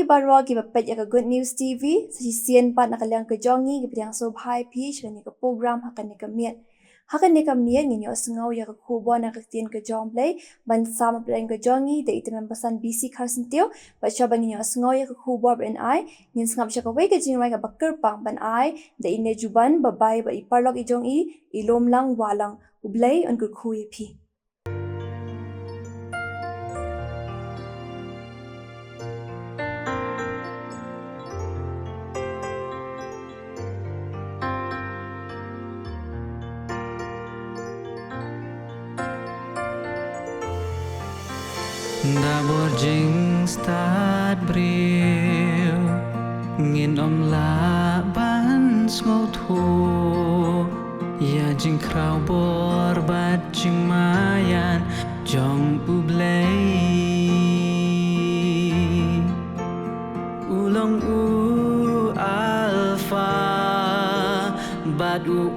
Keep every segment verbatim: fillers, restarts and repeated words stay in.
Baroh kiba peit ïa ka Good News T V, sa shisien pat na ka liang ka jong ngi, ngi pdiang sngewbha ïa phi sha kane ka program ha kane ka miet. Ha kane ka miet ngin ïohsngew ïa ka khubor na ka ktien ka jong U Blei, ban sam ha pdeng ka jong ngi da i Tymmen Basan B C Kharsyntiew, bad shuwa ba ngin ïohsngew ïa ka khubor ban ai, ngin sngap sha kawei ka jingrwai kaba kyrpang ban ai da i Nejuban Babai bad i paralok i jong i, i Lomlang Wahlang. U Blei un kyrkhu ïa phi. Da bor jingstad briew ngin ym lah ban sngewthuh ïa jingkhraw bor bad jingmaïan jong U Blei. U long u Alpha bad u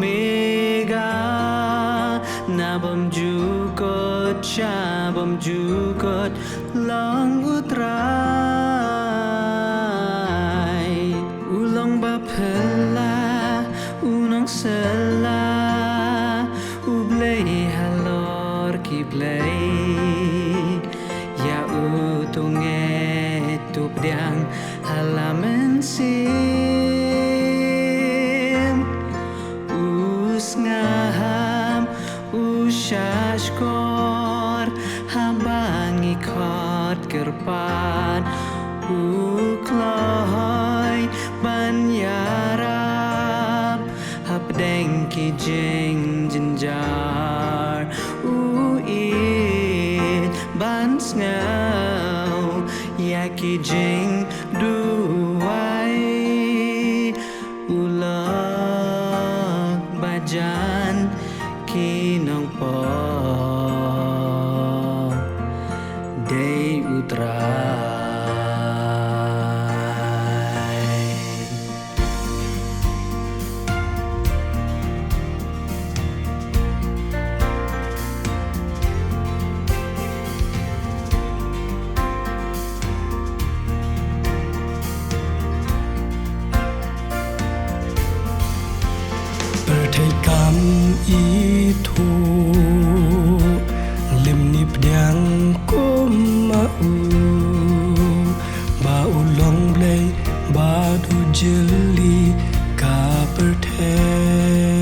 Omega, na bymjukut sha bymjukut long U Trai. U long baphylla, u nongsylla, U Blei halor ki blei. Ïa uto ngeit to pdiang ha la mynsiem. U sngap, u shahshkor haba ngi khot kyrpad. U kloi ban ïarap hapdeng ki jingjynjar. U ïeit ban sngew ïa ki jingduwai. U lok ba jan ki nongpop dei U Trai. Pyrthei kam ithuh lymne pdiang kum ma u, ba u long Blei bad u jylliew ka pyrthei.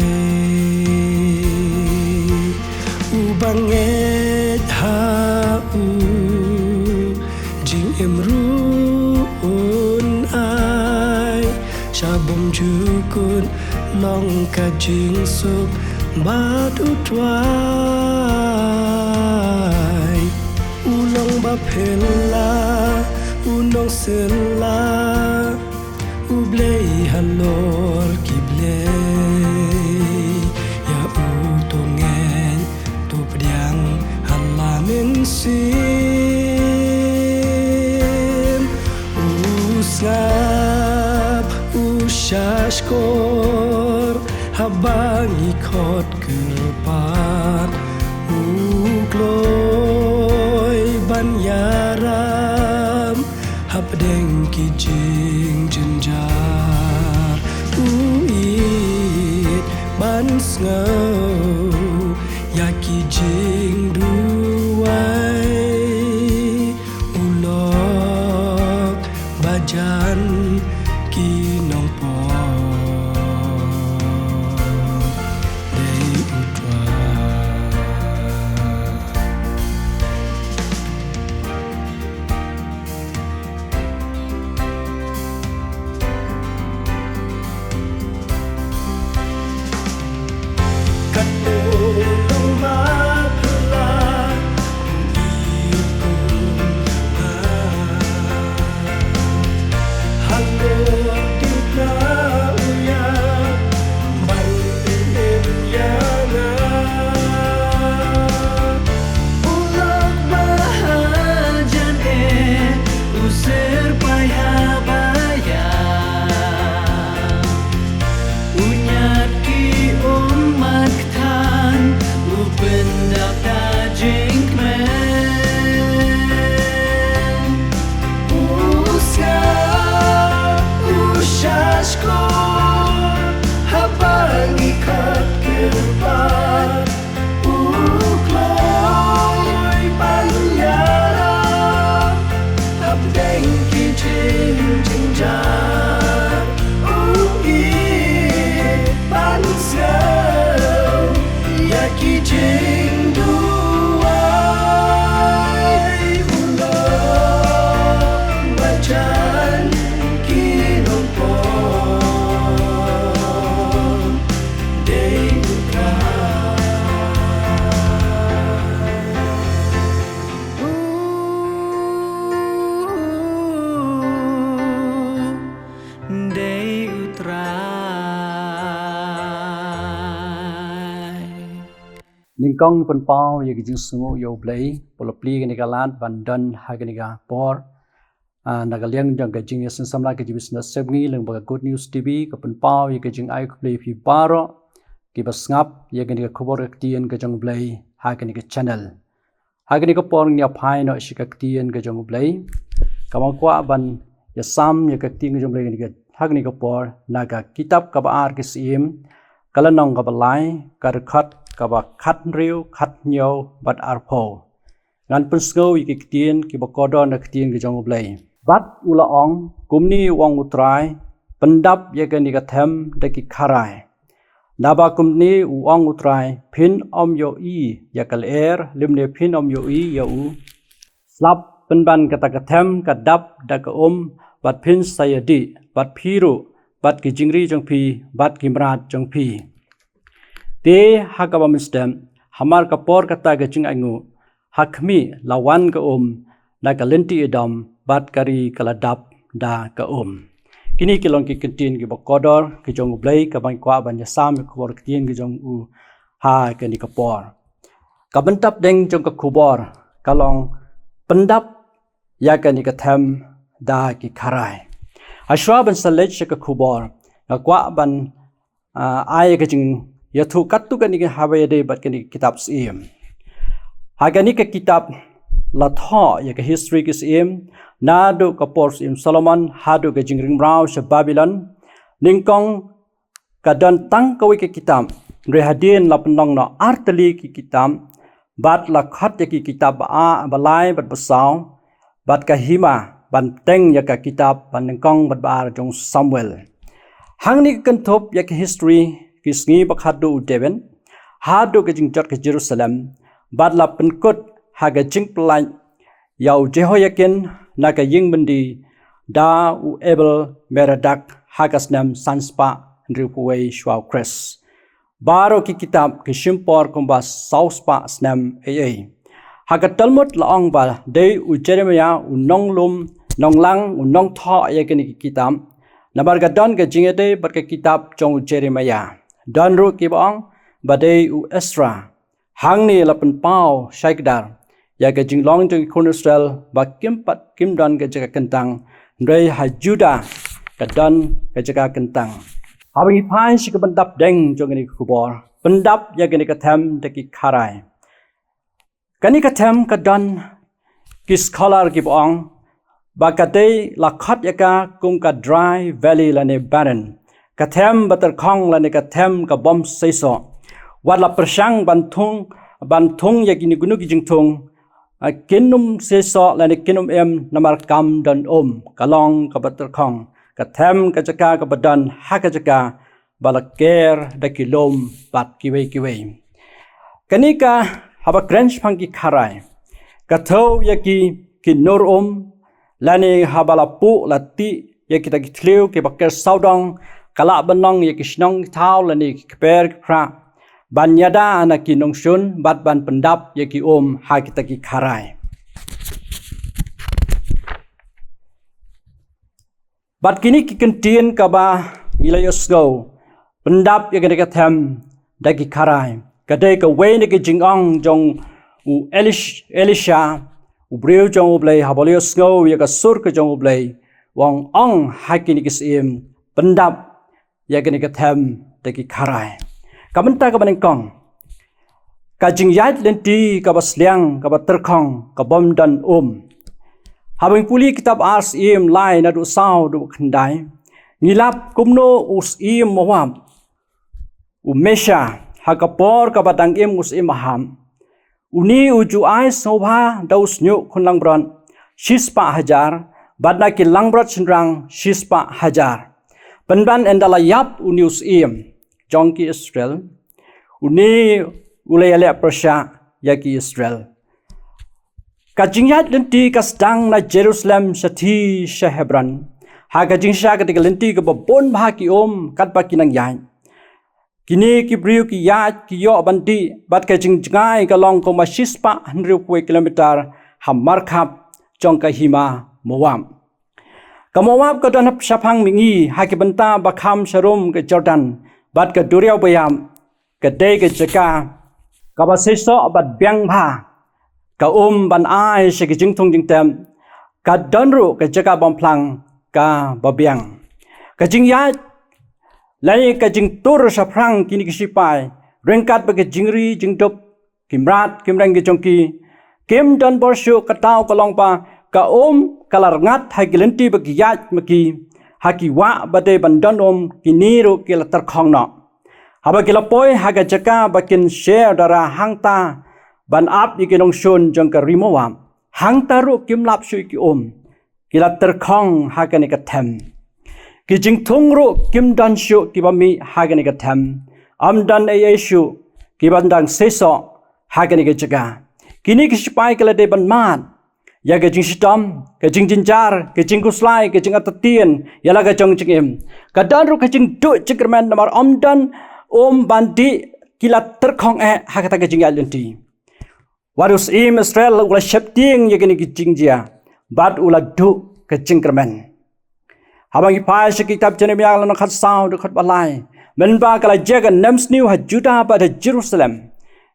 Uba ngeit ha u, jingim ruh un ai, sha bymjukut long ka jingsuk bad U Trai. U long baphylla, u nongsylla, U Blei halor ki blei. Ïa uto ngeit to pdiang ha la mynsiem. U sngap, u shahshkor haba ngi khot kyrpad. U kloi ban ïarap hapdeng ki jingjynjar. U ïeit ban sngew ïa ki jingduwai. U lok ba jan ki nongpop dei U Trai. U lok ba hajan eh, u syrpai ha ba ïam. U ñiad ki ummat kthan, u pyn Haba ngi khot kyrpad, u kloi ban ïarap. Hapdeng ki jingjynjar, u ïeit ban sngap ïa ki jingduwai. U long ba jan ki nongpop. Dei U Trai. Dei U Trai. Nyngkong pynpaw ïa ka jingsngew ïa U Blei, ba la plie kane ka lad ban don ha kane ka por. Ah, na ka liang jong ka jingïaseng samla ka jingïaseng sepngi lyngba ka Good News T V, ka pynpaw ïa ka jingai khublei phi baroh kiba sngap ïa kane ka khubor ka ktien ka jong U Blei ha kane ka channel. Ha kane ka por ngin ïa phai noh sha ka ktien ka jong U Blei. Kaba kwah ban ïasam ïa ka ktien ka jong U Blei kane ka, ha kane ka por na ka kitab kaba ar ki Syiem, ka lynnong kaba lai, ka dkhot kaba khathynriew, khathynñiew bad arphew. Ngan pynsngew ïa ki ktien kiba kordor na ka ktien ka jong U Blei. Bad u la ong, kumne u ong U Trai, pyndap ïa kane ka them da ki kharai. Naba kumne u ong U Trai, phin ym ïohi ïa ka lyer, lymne phin ym ïohi ïa u slap. Pynban kata ka them ka dap da ka um, bad phin sa ïadih, bad phi ruh, bad ki jingri jong phi, bad ki mrad jong phi. Te ha kaba mynstep, hamar ka por kata ka jingainguh, ha khmih la wan ka um na ka lynti Edom, bad ka ri ka la dap da ka um. Kine ki long ki ktien kiba kordor ki jong U Blei, kaba ngi kwah ban ïasam ïa ka khubor ktien ki jong u ha kane ka por. Ka bynta pdeng jong ka khubor ka long, pyndap ïa kane ka them da ki kharai. Hashwa ban sa leit sha ka khubor, nga kwah ban, ah, ai ka jingïathuh katto katne haba ïadei bad kane ka kitab Syiem. Ha kane ka kitab la thoh ïa ka history ki Syiem, naduh ka por Syiem Solomon haduh ka jingring mraw sha Babilon. Nyngkong ka don tang kawei ka kitab, hynrei hadien la pynlong noh artylli ki kitab, bad la khot ïa ki kitab ba a-, ba lai bad ba saw, bad ka hima ban teng ïa ka kitab ba nyngkong bad ba ar jong Samuel. Hangne ka kynthup ïa ka history ki sngi ba khadduh u David, haduh ka jingjot ka Jerusalem, bad la pynkut ha ka jingpyllait ïa u Jehoiakin na ka ïing byndi da u Ebel Merodak ha ka snem san spah hynriewphew wei shuwa u Khrist. Baroh ki kitab ki shim por kumba saw spah snem ei ei. Ha ka Talmud la ong ba dei u Jeremiah u nonglum, nonglang, u nongthoh ïa kine ki kitab. Namar ka don ka jingïadei bad ka kitab jong u Jeremiah. Don ruh kiba ong ba dei u Esra. Hangne la pynpaw shai kdar ïa ka jinglong jong ki khun Israel ba kim pat kim don ka jaka kyntang, hynrei ha Judah ka don ka jaka kyntang. Haba ngi phai sha ka bynta pdeng jong kane ka khubor, pyndap ïa kane ka them da ki kharai. Kane ka them ka don ki scholar kiba ong ba ka dei la khot ïa ka kum ka dry valley lane barren. Ka them ba tyrkhong lane ka them ka bym seisoh. Wat la pyrshang ban thung, ban thung ïa kino kino ki jingthung, ah, kin ym seisoh lane kin ym im namar kam don um. Ka long kaba tyrkhong. Ka them ka jaka kaba don ha ka jaka ba la ker da ki lum bad kiwei kiwei. Kane ka haba kren shaphang ki kharai, ka thew ïa ki, ki nur um, lane haba la puh la tih ïa kita ki thliew kiba ker sawdong, ka lah ban long ïa ki shnong ki thaw lane ki kper ki phrah ban ïada na ki nongshun bad ban pyndap ïa ki um ha kita ki kharai. Bad kine ki kyntien kaba ngi la ïohsngew, pyndap ïa kane ka them da ki kharai, ka dei kawei na ki jingong jong u Elish-, Elisha, u briew jong U Blei, haba u la ïohsngew ïa ka sur ka jong U Blei, u ong ha kine ki syiem, pyndap ïa kane ka them da ki kharai. Ka bynta kaba nyngkong, ka jingïaid lynti kaba sliang, kaba tyrkhong, ka bym don um. Haba ngi pule kitab Ar Syiem lai naduh saw haduh khyndai, Ngi lap kumno u syiem Moab, u Mesha, ha ka por kaba dang im u syiem Ahab, uni u ju ai sngewbha da u shñiuh khun langbrot shispah hajar, bad na ki langbrot shynrang shispah hajar. Pynban ynda la ïap uni u syiem jong ki Israel, uni u la ïaleh pyrshah ïa ki Israel. Ka jingïaid lynti ka sdang na Jerusalem shathie sha Hebron, ha ka jingshisha kata ka lynti kaba bun bha ki um katba ki nang ïaid. Kine ki briew ki ïaid ki ïoh ban dih, bad ka jingjngai ka long kumba shispah hynriewphew kilometer ha markhap jong ka hima Moab. Ka Moab ka don shaphang mihngi ha ki bynta ba kham sharum ka Jordan bad ka duriaw ba ïap, ka dei ka jaka kaba seisoh bad biang bha, ka um ban ai sha ki jingthung jingtep, ka don ruh ka jaka bymphlang kaba biang. Ka jingïaid lane ka jingtur shaphrang kine ki sipai, ryngkat bad ka jingri jingdup, ki mrad ki mreng ki jong ki, kim don bor shuh. Ka daw ka long ba ka um ka la rngat ha ki lynti ba ki ïaid ma ki, ha ki wah ba dei ban don um, kine ruh ki la tyrkhong noh. Haba ki la poi ha ka jaka ba kin sher dara hangta ban ap ïa ki nongshun jong ka ri Moab, hangta ruh kim lap shuh ïa ki um, ki la tyrkhong ha kane ka them. Ki jingthung ruh kim don shuh kiba mih ha kane ka them. Ym don ei ei shuh kiba dang seisoh ha kane ka jaka. Kine ki sipai ki la dei ban mad ïa ka jingshitom, ka jingjynjar, ka jingkhuslai, ka jingartatien ïa la ka jong jingim. Ka don ruh ka jingduh jingkyrmen namar ym don um ban dih, ki la tyrkhong eh ha kata ka jingïaid lynti. Wat u syiem Israel u la sheptieng ïa kine ki jingjia bad u la duh ka jingkyrmen. Haba ngi phai sha kitab Jeremiah lynnong khatsaw dkhot ba lai, mynba ka la jia ka nemsniew ha Juda bad ha Jerusalem,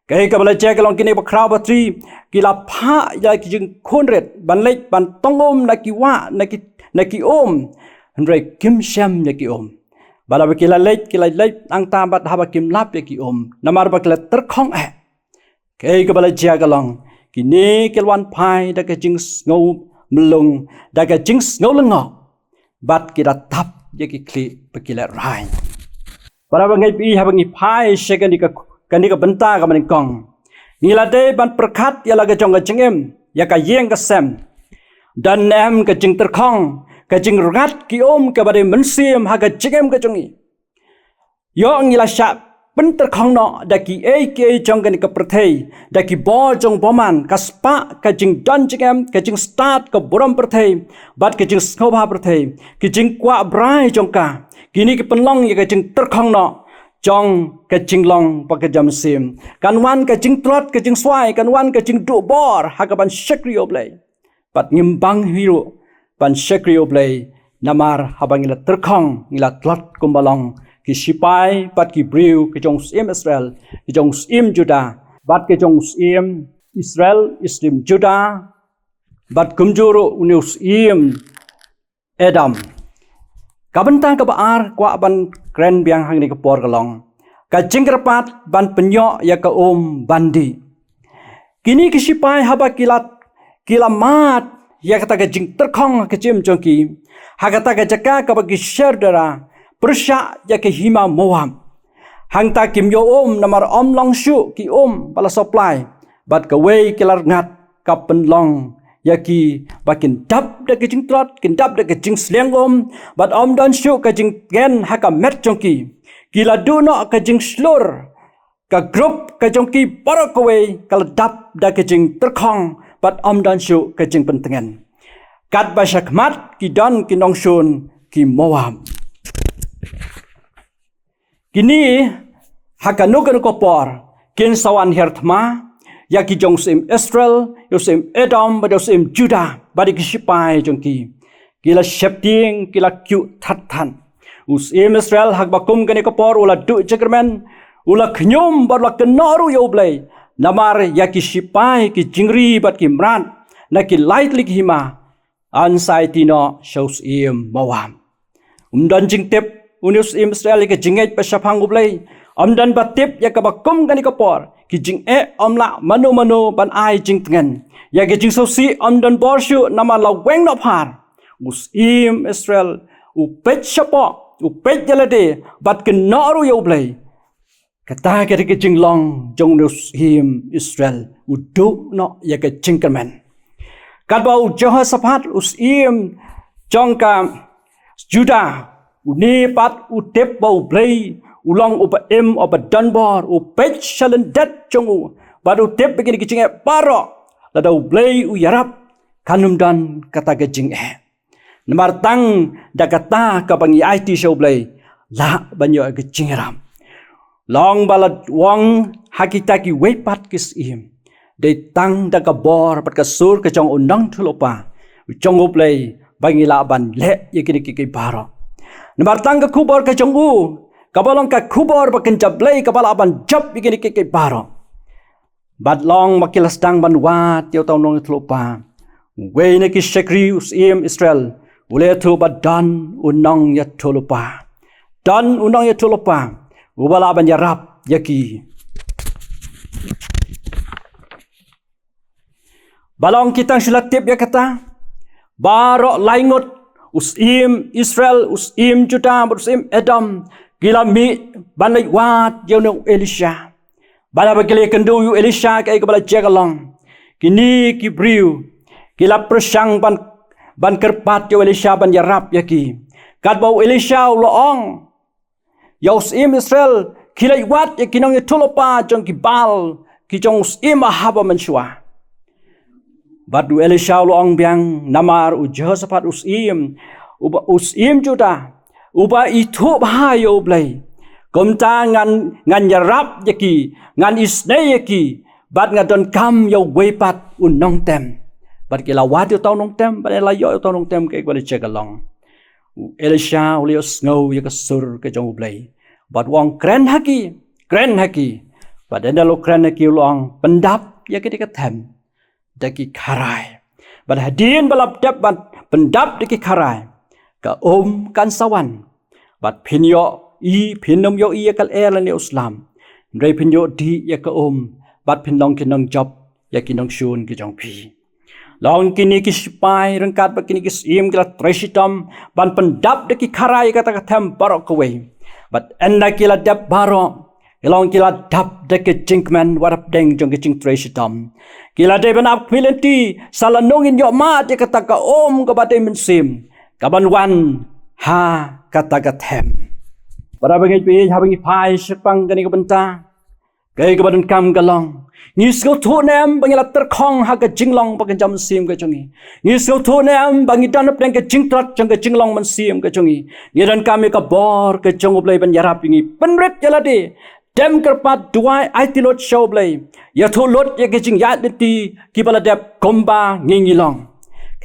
kaei kaba la jia ka long, kine ba khraw ba tri ki la phah ïa ki jingkhun rit ban leit ban tong um na ki wah, na ki, na ki um, hynrei kim shem ïa ki um. Bad haba ki la leit, ki la leit nangta bad haba kim lap ïa ki um namar ba ki la tyrkhong eh. Kaei kaba la jia ka long, kine ki la wan phai da ka jingsngew mlung, da ka jingsngew lyngngoh, bad ki la tap ïa ki khlieh ba ki la rai. Para bangeit, haba ngi phai sha kane ka, kane ka bynta kaba nyngkong, ngi la dei ban pyrkhat ïa la ka jong ka jingim, ïa ka ïing ka sem. Don ne em ka jingtyrkhong, ka jingrngat ki um kaba dei mynsiem ha ka jingim ka jong ngi? Ïoh ngi la shah pyntyrkhong noh da kiei kiei jong kane ka pyrthei, da ki bor jong bymman, ka spah, ka jingdon jingem, ka jingstad, ka burom pyrthei bad ka jingsngewbha pyrthei, ki jingkwah brai jong ka. Kine ki pynlong ïa ka jingtyrkhong noh jong ka jinglong ba ka jam sim. Kan wan ka jingtlot, ka jingswai, kan wan ka jingduh bor ha kaban shakri ïa U Blei. Bad ngim bang hi ruh ban shakri ïa U Blei, namar haba ngi la tyrkhong, ngi la tlot kumba long ki sipai bad ki briew ki jong u syiem Israel, ki jong u syiem Juda, bad ki jong u syiem Israel, u syiem Juda, bad kumjuh ruh une u syiem Edom. Ka bynta kaba ar kwah ban kren biang hangne ka por ka long ka jingkyrpad ban pynïoh ïa ka um ban dih. Kine ki sipai haba ki la, ki la mad ïa kata ka jingtyrkhong ha ka jingim jong ki, ha kata ka jaka kaba ki sher dara pyrshah ïa ka hima Moab. Hangta kim ïoh um namar ym long shuh ki um ba la supply. Bad kawei ki la rngat, ka pynlong ïa ki ba kin dap da ka jingtlot, kin dap da ka jingsliang um, bad ym don shuh ka jingtngen ha ka met jong ki. Ki la duh noh ka jingshlur, ka group ka jong ki baroh kawei ka la dap da ka jingtyrkhong bad ym don shuh ka jingpyntngen. Katba shakhmat ki don ki nongshun ki Moab. Kine ha kano kano ka por kin sa wan hiar thma ïa ki jong u syiem Israel, ïa u syiem Edom bad ïa u syiem Juda bad ïa ki sipai jong ki. Ki la sheptieng, ki la kyiuh thad thad. U syiem Israel ha kaba kum kane ka por u la duh jingkyrmen, u la khñium bad u la kynnoh ruh ïa U Blei namar ïa ki sipai, ki jingri bad ki mrad na ki lai tylli ki hima, yn sa aiti noh sha u syiem Moab. Um don jingtip une u syiem Israel ïa ka jingngeit ba shaphang U Blei. Um don ba tip ïa kaba kum kane ka por, ki jingeh ym lah mano mano ban ai jingtngen. Ïa ka jingsngewsih ym don bor shuh namar la weng noh phar. U syiem Israel u peit shapoh, u peit ïa lade, bad kynnoh ruh ïa U Blei. Kata ka dei ka jinglong jong une u syiem Israel, u duh noh ïa ka jingkyrmen. Katba u Jehoshaphat u syiem jong ka Judah, une pat u tip ba U Blei u long uba im, uba donbor, u peit sha lyndet jong u, bad u tip ba kine ki jingeh baroh, lada U Blei u ïarap, kan ym don kata ka jingeh. Namar tang da kata kaba ngi aiti sha U Blei, lah ban ïoh ka jingïarap. Long ba la ong ha kita kiwei pat ki syiem, dei tang da ka bor bad ka sur ka jong u nongïathuhlypa jong U Blei, ba ngi lah ban leh ïa kine kiei kiei baroh. Namar tang ka khubor ka jong u, kaba long ka khubor ba kynja Blei, kaba lah ban jop ïa kine kiei kiei baroh. Bad long ba ki la sdang ban wad ïa uta u nongïathuhlypa. Uwei na ki shakri u syiem Israel u la ïathuh ba don u nongïathuhlypa. Don u nongïathuhlypa uba lah ban ïarap ïa ki. Ba long ki tang shu la tip ïa kata. Baroh laingut, u syiem Israel, u syiem Judah bad u syiem Edom, ki la mih ban leit wad ïa une u Elisha. Bad haba ki la ïakynduh ïa u Elisha kaei kaba la jia ka long, kine ki briew ki la pyrshang ban, ban kyrpad ïa u Elisha ban ïarap ïa ki. Katba u Elisha u la ong ïa u syiem Israel, khie leit wad ïa ki nongïathuhlypa jong ki Baal, ki jong u syiem Ahab mynshuwa. Bad u Elisha u la ong biang, namar u Jehoshaphat u syiem, uba, u syiem Judah, uba ithuh bha ïa U Blei, kumta ngan, ngan ïarap ïa ki, ngan isynei ïa ki, bad nga donkam ïa uwei pat u nongtem. Bad ki la wad ïa uta u nongtem, bad la ïoh ïa uta u nongtem kaei kaba la jia ka long. U Elisha u la ïohsngew ïa ka sur ka jong U Blei, bad u ong, kren ha ki, kren ha ki. Bad ynda la kren ha ki u la ong, pyndap ïa kane ka them da ki kharai. Bad hadien ba la dep ban pyndap da ki kharai, ka um kan sa wan. Bad phin ïohi, phin ym ïohi ïa ka lyer lane u slam. Hynrei phin ïoh dih ïa ka um, bad phin long ki nongjop ïa ki nongshun ki jong phi. Long kine ki sipai ryngkat bad kine ki syiem ki la trei shitom ban pyndap da ki kharai ïa kata ka them baroh kawei. Bad ynda ki la dep baroh, ki long ki la dap da ka jingkmen wat hapdeng jong ka jingtrei shitom. Ki la dei ban ap khmih lynti, sa lano ngin ïoh mad ïa kata ka um kaba dei mynsiem kaban wan ha kata ka them. Para bangeit, haba ngi phai shaphang kane ka bynta, kaei kaba donkam ka long, ngi sngewthuh ne em ba ngi la tyrkhong ha ka jinglong ba kynja mynsiem ka jong ngi? Ngi sngewthuh ne em ba ngi don hapdeng ka jingtlot jong ka jinglong mynsiem ka jong ngi? Ngi donkam ïa ka bor ka jong U Blei ban ïarap ïa ngi. Pynrit ïa lade, dem kyrpad, duwai, aiti lut sha U Blei, ïathuh lut ïa ki jingïaid lynti kiba la dep kumba ngi ngi long,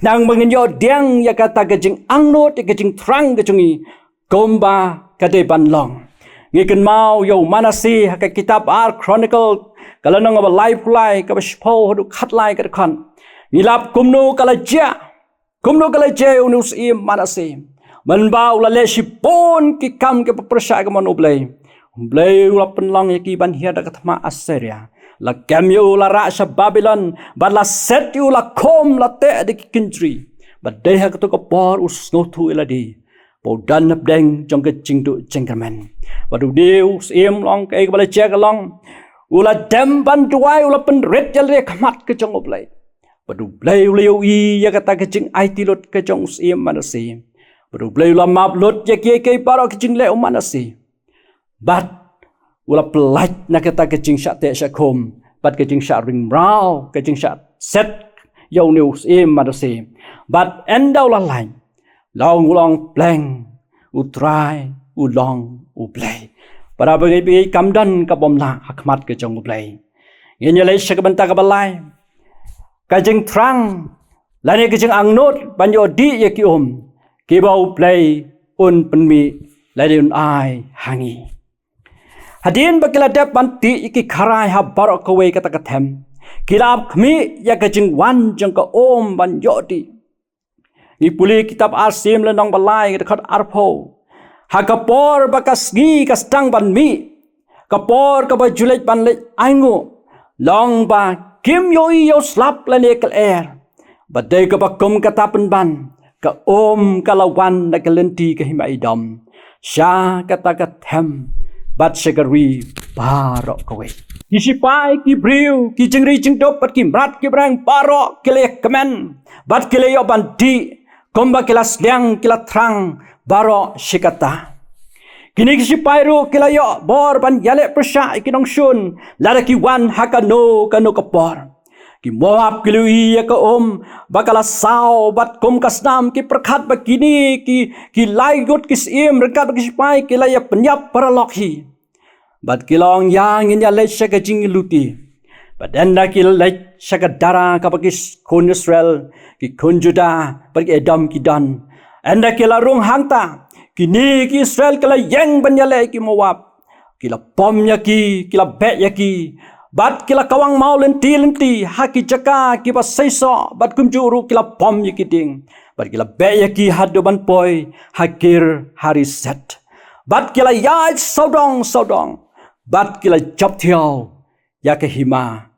khnang ba ngin ïoh pdiang ïa kata ka jingangnud, ïa ka jingthrang ka jong ngi kumba ka dei ban long. Ngi kynmaw ïa u Manasseh ha ka kitab Ar Chronicle, ka lynnong ba laiphew lai, kaba shiphew haduh khatlai ka dkhot. Ngi lap kumno ka la jia, kumno ka la jia ïa une u syiem Manasseh. Mynba u la leh shibun ki kam kiba pyrshah ka mon U Blei, U Blei u la pynlong ïa ki ban hiar da ka thma Assyria. La kem ïa u, la rah sha Babilon, bad la set ïa u, la khum, la teh da ki kynjri. Bad dei ha kato ka por u sngewthuh ïa lade ba u don hapdeng jong ka jingduh jingkyrmen. Bad une u syiem, long kaei kaba la jia ka long, u la dem ban duwai, u la pynrit ïa lade ha khmat ka jong U Blei. Bad U Blei u la ïohi ïa kata ka jingaiti lut ka jong u syiem Manasseh. Bad U Blei u la map lut ïa kiei kiei baroh ki jingleh u Manasseh. Bad u la pyllait na kata ka jingshah teh shah khum, bad ka jingshah ring mraw, ka jingshah set ïa une u syiem Manasseh. Bad ynda u la lait, long u long pleng, U Trai u long U Blei. Para bangeit, bangeit, kam don ka bym lah ha khmat ka jong U Blei. Ngin ïa leit sha ka bynta kaba lai. Ka jingthrang lane ka jingangnud ban ïoh dih ïa ki um kiba U Blei un pynmih lane un ai ha ngi. Hadien ba ki la dep ban tih ïa ki kharai ha baroh kawei kata ka them, ki la ap khmih ïa ka jingwan jong ka um ban ïoh dih. Ngi pule kitab Ar Syiem lynnong ba lai, ka dkhot arphew. Ha ka por ba ka sngi ka sdang ban mih, ka por kaba ju leit ban leit ainguh, long ba kim ïohi ïa u slap lane ka lyer. Bad dei kaba kum kata pynban, Ka um ka la wan na ka lynti ka hima Edom, sha kata ka them, bad sha ka ri baroh kawei. Ki shipai ki briew, ki jingri jingdup bad ki mrad ki breng baroh ki la ïakmen, bad ki la ïoh ban dih, kumba ki la sliang ki la thrang baroh shi katta. Kine ki shipai ruh ki la ïoh bor ban ïaleh pyrshah ïa ki nongshun, lada ki wan ha kano kano ka por. Ki Moab ki la ïohi ïa ka um ba ka la saw, bad kum ka snam ki pyrkhat ba kine ki, ki lai ngut ki syiem ryngkat bad ki shipai ki la ïa pynïap paralok hi. Bad ki la ong, ïa ngin ïaleit sha ka jingluti. Bad ynda ki la leit sha ka dara kaba ki khun Israel, ki khun Judah bad ki Edom ki don, ynda ki la rung hangta, kine ki Israel ki la ïeng ban ïaleh ïa ki Moab. Ki la pom ïa ki, ki la beh ïa ki. Bad ki la kawang maw lynti lynti ha ki jaka kiba seisoh, bad kumjuh ruh ki la pom ïa ki dieng. Bad ki la beh ïa ki haduh ban poi ha Kir Hareset. Bad ki la ïaid sawdong sawdong, bad ki la jop thiaw ïa ka hima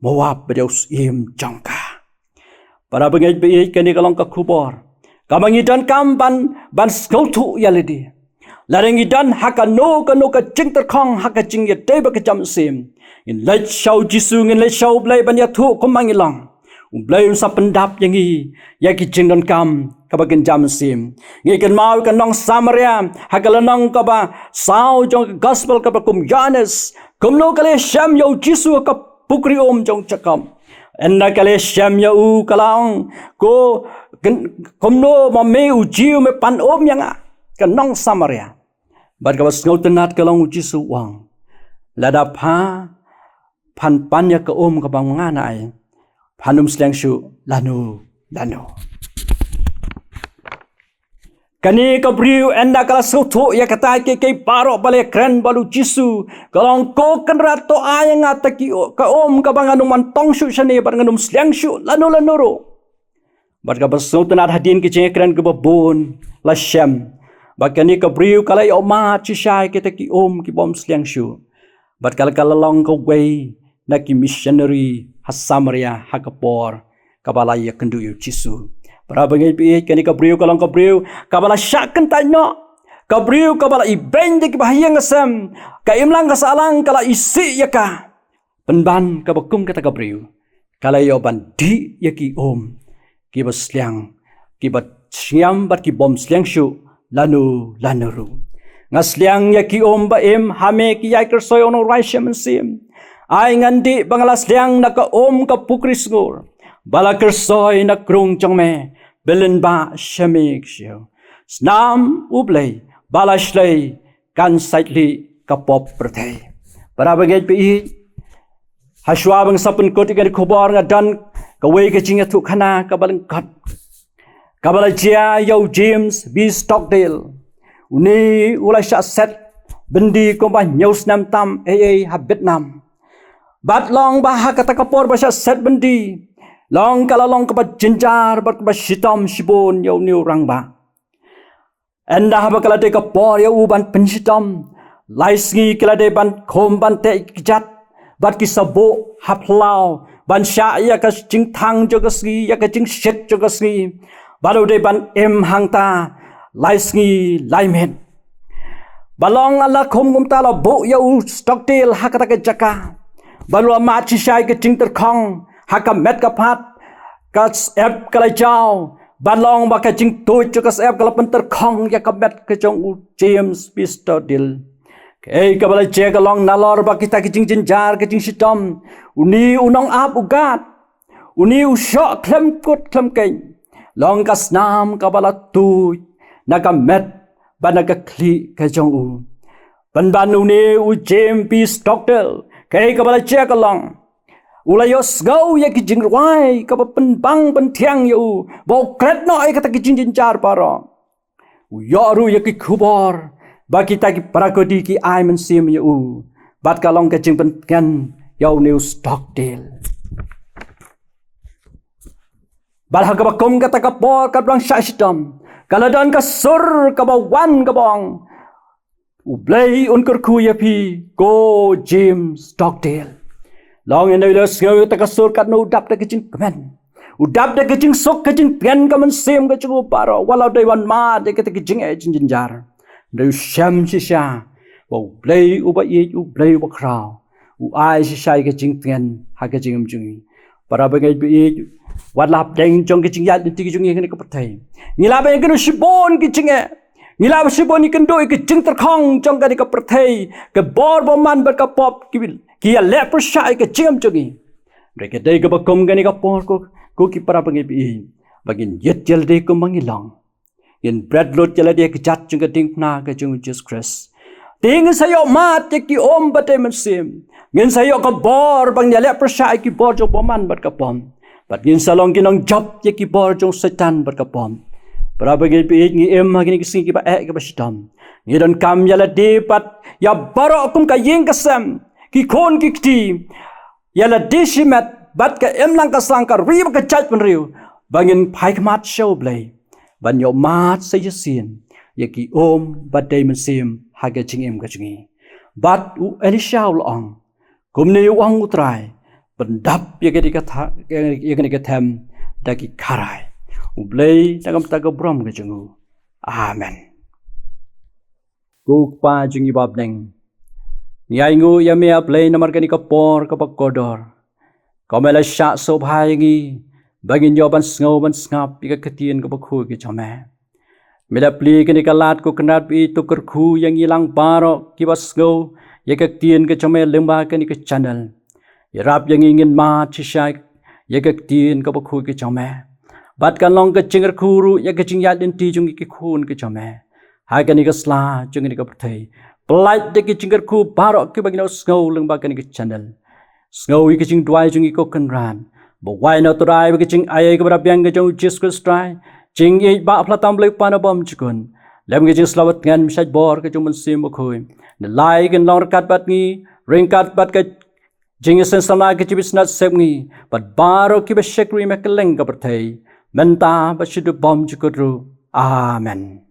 Moab bad ïa u syiem jong ka. Para bangeit ba ïeit, kane ka long ka khubor kaba ngi donkam ban, ban sngewthuh ïa lade. Lada ngi don ha kano kano ka jingtyrkhong ha ka jingïadei bad ka jam mynsiem, ngin leit sha u Jisu, ngin leit sha U Blei ban ïathuh kumba ngi long. U Blei un sa pyndap ïa ngi ïa ki jingdonkam kaba kin jam mynsiem. Ngi kynmaw ïa ka nong Samaria ha ka lynnong kaba saw jong ka gospel kaba kum Ïoannis, kumno ka la shem ïa u Jisu ha ka pukri um jong Jakob. Ynda ka la shem ïa u ka la ong, ko, ken-, kumno ma me u Jiw me pan um ïa nga, ka nong Samaria. Bad kaba sngewtynnat ka long u Jisu u ong, lada pha, phan pan ïa ka um kaba nga na ai, phan ym sliang shuh lano lano. Kane ka briew ynda ka la sngewthuh ïa kata kiei kiei baroh ba la kren bad u Jisu, ka la ong, ko Kynrad, to ai ïa nga ta ki u-, ka um kaba ngan ym wan tong shuh shane bad ngan ym sliang shuh lano lano ruh. Bad kaba sngewtynnat, hadien ki jingkren kiba bun la shem ba kane ka briew ka la ïoh mad shisha ïa kita ki um ki bym sliang shuh. Bad ka la, ka la long kawei na ki missionary ha Samaria ha ka por kaba la ïakynduh ïa u Jisu. Para bangeit ba ïeit, kane ka briew ka long ka briew kaba la shah kyntait noh. Ka briew kaba la ibeiñ da kiba ha ïing ha sem. Ka imlang ka sahlang ka la isih ïa ka. Pynban kaba kum kata ka briew, ka la ïoh ban dih ïa ki um kiba sliang, kiba shngiam bad ki bym sliang shuh lano lano ruh. Nga sliang ïa ki um ba im ha me ki ïai kyrsoi, O Nongrwai Shem Mynsiem. Ai ngan dih ba nga la sliang na ka um ka pukri sngur ba la kyrsoi na krung jong me, ba lyngba sha me ka shiu. Snam U Blei ba la shlei, kan sait lih ka pop pyrthei. Para bangeit ba ïeit, ha shuwa ba nga sa pynkut ïa kane ka khubor, nga don kawei ka jingïathuhkhana kaba lyngkot kaba la jia ïa u James B Stockdale. Une u la shah set byndi kumba hynñiew snem tam ei ei ha Vietnam. Bad long ba ha kata ka por ba shah set byndi, long ka la long kaba jynjar bad kaba shitom shibun ïa une u rangbah. Ynda haba ka la dei ka por ïa u ban pynshitom, lai sngi ki la dei ban khum ban teh ki kjat bad ki sabuh ha phyllaw, ban shah ïa ka jingthang jong ka sngi, ïa ka jingshit jong ka sngi. Bad u dei ban im hangta lai sngi lai miet. Ba long la khum kumta, la buh ïa u Stockdale ha kata ka jaka. Bad u la mad shisha ïa ka jingtyrkhong ha ka met ka phad, ka syep ka la jaw. Bad long ba ka jingtuid jong ka syep ka la pyntyrkhong ïa ka met ka jong u James B Stockdale. Kaei kaba la jia ka long, nalor ba kita ki jingjynjar, ki jingshitom, une u nongap u gad, une u shoh khlem kut khlem keiñ, long ka snam kaba la tuid na ka met bad na ka khlieh ka jong u. Pynban une u James B Stockdale, kaei kaba la jia ka long, u la ïohsngew ïa ki jingrwai kaba pynbang pynthiang ïa u ba u klet noh ïa kata ki jingjynjar baroh. U ïoh ruh ïa ki khubor ba kita ki para khynnah ki ai mynsiem ïa u, bad ka long ka jingpyntngen ïa une u Stockdale. Bad ha kaba kum kata ka por, kaba dang shah shitom, ka la don ka sur kaba wan kaba ong, U Blei un kyrkhu ïa phi, ko James Stockdale. Long ynda u la sngew ïa kata ka sur, katno u dap da ka jingkmen. U dap da ka jingsuk ka jingtngen ka mynsiem ka jong u baroh, wat la dei wan mad ïa kita ki jingeh jingjynjar. Hynrei u shem shisha ba U Blei uba ïeit, U Blei uba khraw, u ai shisha ïa ka jingtngen ha ka jingim jong ngi. Para bangeit ba ïeit, wat la hapdeng jong ka jingïaid lynti ka jong ngi ha kane ka pyrthei, ngi lah ban ïakynduh shibun ki jingeh, ngi lah shibun ïakynduh ïa ka jingtyrkhong jong kane ka pyrthei, ka bor bymman bad ka pop, ki, ki ïaleh pyrshah ïa ka jingim jong ngi. Hynrei ka dei kaba kum kane ka por, ko, ko ki para bangeit ba ïeit, ba ngin ïit ïa lade kumba ngi long. Ngin bret lut ïa lade ha ka jait jong ka diengphna ka jong U Jisu Khrist. Te ngin sa ïoh mad ïa ki um ba dei mynsiem. Ngin sa ïoh ka bor ba ngin ïaleh pyrshah ïa ki bor jong u bymman bad ka pop. Bad ngin sa long ki nongjop ïa ki bor jong u Soitan bad ka pop. Para bangeit ba ïeit, ngi im ha kine ki sngi kiba eh kiba shitom. Ngi donkam ïa lade bad ïa baroh kum ka ïing ka sem, ki khun ki kti, ïa lade shimet bad ka imlang ka sahlang, ka ri bad ka jaitbynriew, ba ngin phai khmat sha U Blei ban ïoh mad sa shisien ïa ki um ba dei mynsiem ha ka jingim ka jong ngi. Bad u Elisha u la ong, kumne u ong U Trai, pyndap ïa kane ka tha-, ïa kane ka them da ki kharai. U Blei un ïa kam ta ka burom ka jong u. Amen. Ko Kpa jong ngi ba ha bneng, ngi ainguh ïa me, A Blei, namar kane ka por kaba kordor, kaba me la shah sngewbha ïa ngi ba ngin ïoh ban sngew ban sngap ïa ka ktien kaba khuid ka jong me. Me la plie kane ka lad, ko Kynrad ba ïeit, to kyrkhu ïa ngi lang baroh kiba sngew ïa ka ktien ka jong me lyngba kane ka channel. Ïarap ïa ngi ngin mad shisha ïa ka ktien kaba khuid ka jong me, bad kan long ka jingkyrkhu ruh ïa ka jingïaid lynti jong ngi ki khun ki jong me ha kane ka sla jong kane ka pyrthei. Pyllait da ki jingkyrkhu baroh kiba ngin ïohsngew lyngba kane ka channel. Sngew ïa ka jingduwai jong ngi, ko Kynrad, ba wai na U Trai ba ka jingai kaba da biang ka jong U Jisu Khrist Trai, jingïeit ba phylla tam U Blei Kpa na bymjukut, lem ka jingslap tngen bad shaitbor ka jong U Mynsiem Bakhuid, ngi la ïa kin long ryngkat bad ngi, ryngkat bad ka jingïaseng samla ka jingpynsngew sep ngi bad baroh kiba shakri me ha kylleng ka pyrthei, mynta bad shaduh bymjukut ruh. Amen.